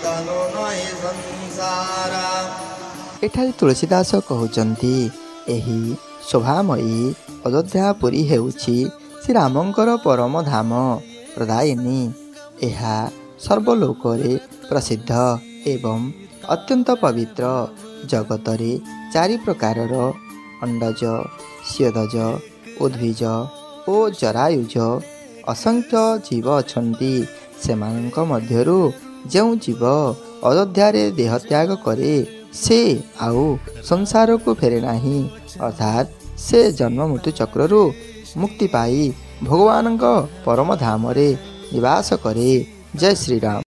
ତନୁ ନହି ସଂସାର। ଏଠାରେ ତୁଳସୀଦାସ କହୁଛନ୍ତି, ଏହି ଶୋଭାମୟୀ ଅଯୋଧ୍ୟାପୁରୀ ହେଉଛି ଶ୍ରୀରାମଙ୍କର ପରମ ଧାମ ପ୍ରଦାୟିନୀ। ଏହା ସର୍ବଲୋକରେ ପ୍ରସିଦ୍ଧ ଏବଂ ଅତ୍ୟନ୍ତ ପବିତ୍ର। ଜଗତରେ ଚାରି ପ୍ରକାରର ଅଣ୍ଡଜ, ସ୍ୟଦଜ, ଉଦ୍ଭିଜ ଓ ଜରାୟୁଜ ଅସଂଖ୍ୟ ଜୀବ ଅଛନ୍ତି। ସେମାନଙ୍କ ମଧ୍ୟରୁ ଯେଉଁ ଜୀବ ଅଯୋଧ୍ୟାରେ ଦେହତ୍ୟାଗ କରେ, ସେ ଆଉ ସଂସାରକୁ ଫେରେ ନାହିଁ, ଅର୍ଥାତ୍ ସେ ଜନ୍ମ ମୃତ୍ୟୁ ଚକ୍ରରୁ ମୁକ୍ତି ପାଇ ଭଗବାନଙ୍କ ପରମ ଧାମରେ ନିବାସ କରେ। ଜୟ ଶ୍ରୀରାମ।